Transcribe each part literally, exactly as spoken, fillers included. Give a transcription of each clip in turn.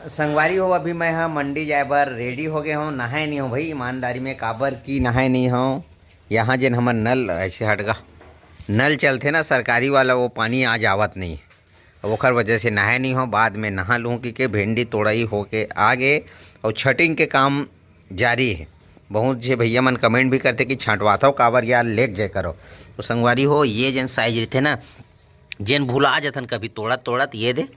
संगवारी हो, अभी मैं ह मंडी जाए बर रेडी हो गए हूँ। नहाए नहीं हूँ भाई, ईमानदारी में, काबर की नहाए नहीं हूँ। यहाँ जेन हमर नल, ऐसे हटगा, नल चलथे ना सरकारी वाला, वो पानी आज आवत नहीं। अब ओखर वजह से नहाए नहीं हूँ, बाद में नहा लूँ कि के भिंडी तोड़ाई होके आ गे। और छटिंग के काम जारी है। बहुत से भैया मन कमेंट भी करते कि छांटवाथव काबर यार, लेके जाए करो। तो संगवारी हो, ये जेन साइज रहिथे ना, जेन भुला जथन कभी तोड़त तोड़त, ये दे,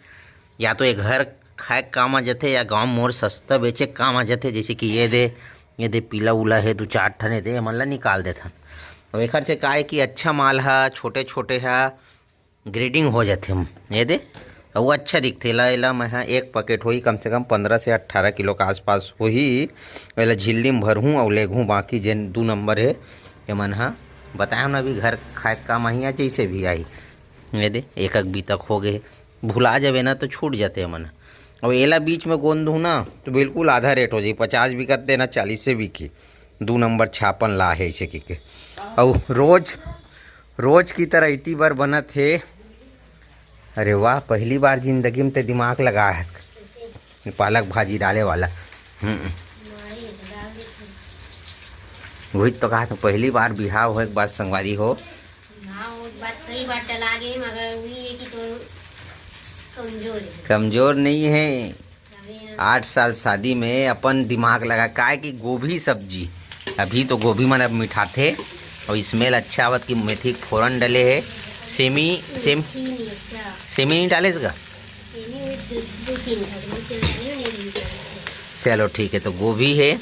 या तो ये घर खाए के काम आ जथे या गाँव मोर सस्ता बेचे के काम आ जथे। जैसे कि ये दे, ये दे पीला उला है, दू चार ठन, ये दे, एमन ला निकाल देथन। अब एखर से का है कि अच्छा माल हा, छोटे छोटे हा, ग्रेडिंग हो जाथे। हम ये दे, अउ अच्छा दिखथे। एला, एला मैं ह एक पैकेट होही, कम से कम पंद्रह से अट्ठारह किलो के आसपास होही। एला झिल्ली में भरहूँ अउ लेगहूँ। बाकी जेन दू नंबर हे, एमन ह बताए ना, अभी घर खाए के काम आही या जैसे भी आही। ये दे, एक एक बीतक हो गए, भुला जावे ना तो छूट जाते एमन। अउ एला बीच में गोंद दूँ ना, तो बिल्कुल आधा रेट हो जाही। पचास बिकत देना, चालीस से बिकी। दू नंबर छापन ला हे, ऐसे की के। अउ रोज, रोज की तरह इती बर बनत हे। अरे वाह, पहली बार जिंदगी में ते दिमाग लगा है पालक भाजी डाले वाला। हम्म। वही तो कहा था, पहली बार बिहाव हो, एक बार संगवारी हो। हाँ, वो बात कई बार टला गए, मगर वही है कि तो कमजोर है। कमजोर नहीं है। अभी ना आठ साल शादी में अपन दिमाग लगा, काय कि गोभी सब्जी, अभी तो गोभी मन अब मिठाथे और स्मेल अच्छा आवत कि मेथी के फोरन डले है। सेमी, सेम, सेमी नहीं, अच्छा। सेमी नहीं डाले इसका? सेमी में दो, दो तीन ठो, दो तीन ठो नहीं, नहीं डाले। चलो ठीक है, तो गोभी है,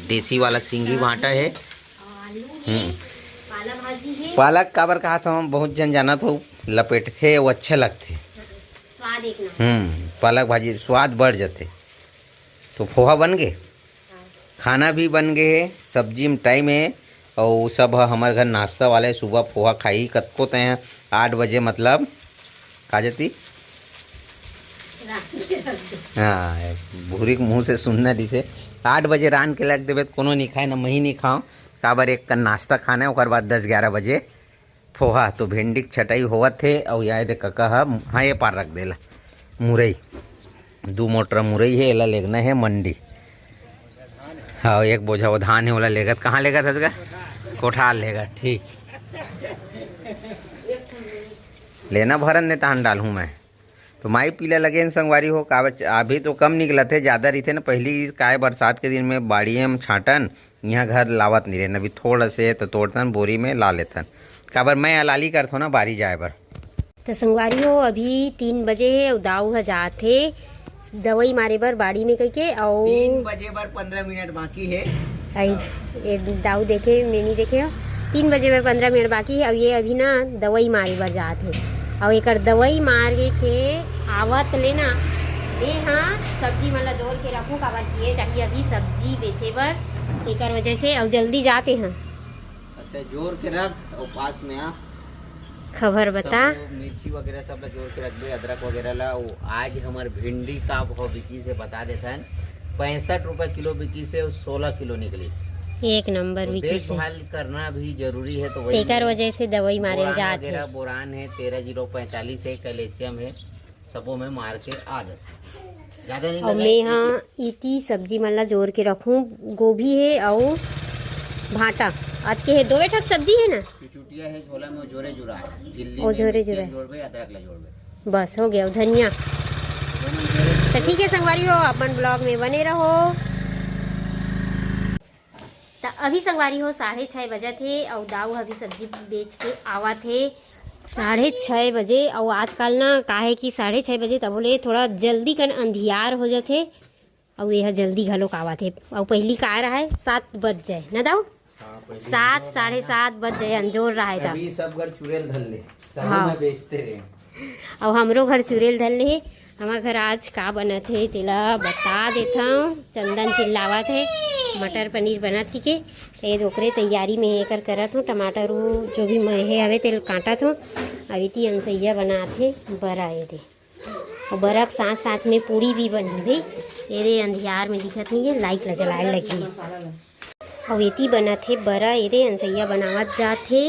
देसी वाला सिंगी भांटा है। आलू है, हम्म। पालक भाजी है। पालक काबर कहा था हम, बहुत जन जानत हो, लपेटथे, वो अच्छा लगथे। स्वाद एक नंबर। हम्म, पालक भाजी स्वाद बढ़ जाथे। तो पोहा बन गे, हाँ। खाना भी बन गे हे, सब्जी में टाइम हे, और सब ह हमर घर नाश्ता वाले सुबह पोहा खाई। कतको तय आठ बजे, मतलब का जती? रात के रख दे। हाँ, भूरी के मुंह से सुनना दिसे। आठ बजे रांध के लग देबे त कोनो नहीं खाए, ना मही नहीं खाओ। काबर एक कन नाश्ता खाना है, ओकर बाद दस ग्यारह बजे पोहा। तो भिंडी के छटाई होवत हे, अउ या दे कका ह, हाँ, ये पार रख देला मुरई, दू मोटर मुरई हे, एला लेगना हे मंडी। हाँ, एक बोझा वो धान हे, ओला लेगत, कहाँ लेगत हस गा? कोठार लेगत, ठीक। लेना भरन ने तहान डालहूँ मैं। तो माई पीला लगे न संगवारी हो, काबर अभी तो कम निकलत हे, ज़्यादा रहिथे न। पहली काय बरसात के दिन में बाड़िए में छांटन, इहाँ घर लावत नहीं रहे, अभी थोड़ा से तो तोड़तन, बोरी में ला लेतन, काबर मैं अलाली करथों ना बारी जाए बर। तो संगवारी हो, अभी तीन बजे हे अउ दाऊ ह जात हे दवाई मारे बर बाड़ी में कहिके। अउ तीन बजे बर पंद्रह मिनट बाकी हे। आई, ये दाऊ देखे, मैं नहीं देखे हो। तीन बजे बर पंद्रह मिनट बाकी हे, अउ ये अभी ना दवाई मारे बर जात हे। अउ एकर दवाई मारे के आवत ले ना, मैं हा सब्जी मन ला जोर के रखूं, काबर कि ये चाहिए अभी सब्जी बेचे बर, एकर वजह से। अउ जल्दी जाते हैं। अते जोर के रख, अउ पास में आ। खबर बता। सब मिर्ची वगैरह सब ला जोर के रखबे, अदरक वगैरह ला। वो आज हमर भिंडी का भाव बिकी से बता देथन, पैंसठ रुपए किलो बिकी से, सोलह किलो निकली से। एक नंबर तो बिकी से। देखभाल करना भी जरूरी है, तो वही तेकर में वजह से दवाई मारे बोरान जात वगैरह, है। बोरान है, तेरह जीरो पैंतालीस है, कैल्शियम है, सबो में मार के आ जाता है। ज्यादा नहीं और लगाए, मैं एक हाँ इती सब्जी मन ला जोर के रखूं, गोभी है और भांटा। आज के है दो ठक सब्जी है ना। चुचुटिया है झोला में, वो जोरे जुरा है। झिल्ली ओ में झोरे मिर्ची जुरा है। जोड़बे, अदरक ला जोड़बे। बस हो गया, धनिया। तो ठीक है संगवारी हो, अपन ब्लॉग में बने रहो। त अभी संगवारी हो, साढ़े छः बजत हे अउ दाऊ अभी सब्जी बेच के आवत हे। साढ़े छः बजे, अउ आजकल ना काहे कि साढ़े छः बजे तभो ले थोड़ा जल्दी कन अंधियार हो जाथे। अउ ये ह जल्दी घलोक आवत हे। अउ पहिली का रहा है, सात बज जाए ना दाऊ? हाँ, पहिली सात, अंजोर साढ़े रहा। सात बज जाए, अंजोर रहा है तब। अभी सब घर चुड़ैल धर ले, तब हाँ। मैं बेचते रहे। अउ हमरो घर चुड़ैल धर ले हे। हमर घर आज का बनत हे, तेला बता देथव। चंदन चिल्लावत हे, मटर पनीर बनत कि के। त ये ओकरे तैयारी में एकर करत हूँ। टमाटर उ जो भी महे हवे, तेल काटत हूँ। अभी ती अंसैया बनात हे बरा, ये दे। अउ बरा के साथ साथ में पूड़ी भी बनही भाई। ये दे अंधियार में दिखत नहीं है, लाइट ला जलाए लगी। अउ एती बनत हे बरा, एदे अंसैया बनावत जात हे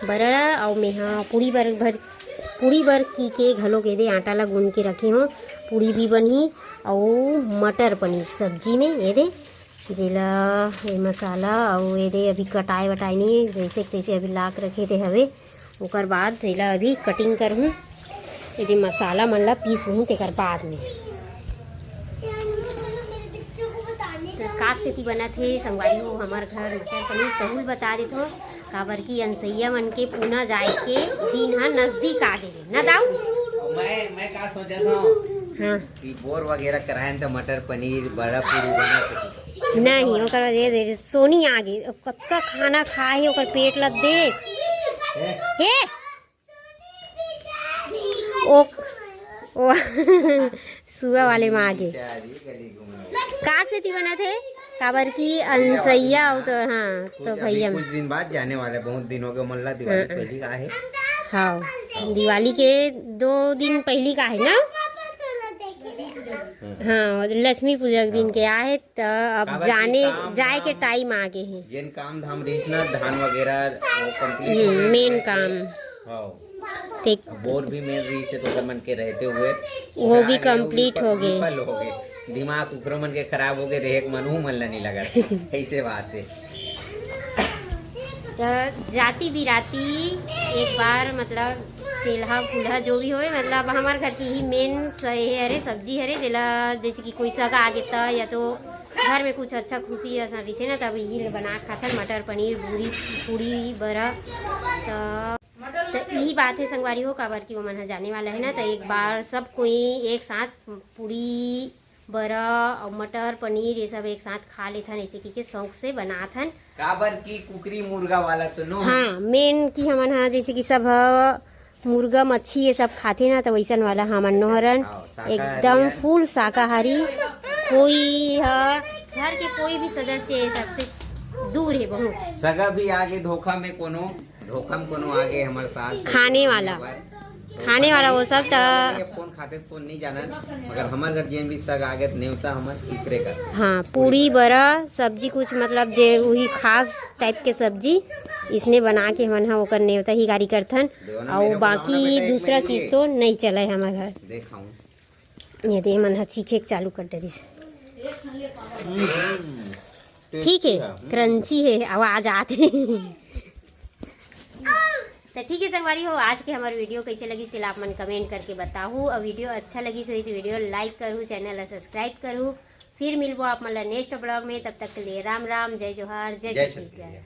बरा। अउ मेहा पूड़ी बर भर, पूड़ी बर की के घलो एदे आटा ला गूंद के रखे हों। पूड़ी भी बनही अउ मटर पनीर सब्जी में। ये दे जेला, ये मसाला अउ ये दे अभी कटाए वटाए नहीं, जैसे के तैसे अभी लाक रखे थे हवे। ओकर बाद जेला अभी कटिंग करहूँ, ये दे मसाला मन ला पीस लूँ तेकर बाद में। तो काक सेती बनत हे संगवारी हो हमर घर मटर पनीर, जरूर बता देथो, काबर कि अनसैया मन के पूना जाए के दिन ह नजदीक आ गे हे ना दाऊ। मैं मैं का सोचत हूँ हाँ। कि बोर वगैरह कराए त मटर पनीर बड़ा पूरी बना के नहीं, ओकर वजह से सोनी आ गई। अब कतका खाना खाए हे, ओकर पेट ला देख। हे, ओ, ओ, सुआ वाले में आ गई। चारी गली घूमे काक सेती बनत हे, काबर कि अनसैया हो तो हाँ, तो कुछ- अभी भैया कुछ दिन बाद जाने वाले, बहुत दिन हो गए मन ला दिवाली पहली का है। हाँ, दिवाली के दो दिन पहली का है ना। हाँ, लक्ष्मी पूजा के दिन के आहे, तो अब काबर कि जाने काम जाए के धाम- टाइम आ गए है। जेन काम धाम रहीस ना, धान वगैरह वो कंप्लीट हो गए। मेन काम हाँ। ठीक। बोर भी मेन रहीस है तो ओकर मन के रहते हुए वो भी आगे complete हो गए। विफल हो गए। दिमाग उखरो मन के खराब हो गए, देख मन हूँ मन ला नहीं लगा कैसे बात है। तो जाती बिराती एक बार मतलब तेलहा फुलहा जो भी होए, मतलब हमार घर की ही मेन सही हरे सब्जी हरे, जेला जैसे कि कोई सगा आ गेता या तो घर में कुछ अच्छा खुशी ऐसा रहिथे ना, तब यही ले बना के खाथन मटर पनीर पूरी पूड़ी बरा। तो तो यही बात है संगवारी हो, काबर कि वो मन ह जाने वाला है ना, तो एक बार सब कोई एक साथ पूड़ी बरा और मटर पनीर ये सब एक साथ खा लेथन, ऐसे की के शौक से बनाथन। काबर की कुकरी मुर्गा वाला तो नो। हाँ, मेन कि हमन हा जैसे कि सब ह मुर्गा मच्छी ये सब खाथे ना, तो वैसन वाला हमन नोहरन हाँ, शाकाहारी एकदम है। फुल शाकाहारी। कोई ह घर के कोई भी सदस्य ये सबसे दूर है बहुत। सगा भी आगे धोखा में कोनो, धोखा में कोनो आगे हमारे साथ खाने वाला। खाने वाला वो सब त फोन खाते फोन नहीं जाना, मगर हमारे घर जेन भी सगा आगे तो नेवता हमारे इकरे का। हाँ, पूड़ी बरा सब्जी कुछ मतलब जे वही खास टाइप के सब्जी इसने बना के हमन हा ओकर नेवता ही गारी करथन। और बाकी दूसरा चीज तो नहीं चले हमारे घर। देखाऊं। ये दे मन हा चीखे के चालू कर दे दिस। ठीक है, क्रंची है, आवाज आते। तो ठीक है संगवारी हो, आज के हमारे वीडियो कैसे लगी, इसके आप मन कमेंट करके बताहू। और वीडियो अच्छा लगी सो इस वीडियो लाइक करू, चैनल ला सब्सक्राइब करू। फिर मिलबो आप मन ला नेक्स्ट ब्लॉग में, तब तक के लिए राम राम, जय जोहार, जय जय छत्तीसगढ़। छत्तीसगढ़।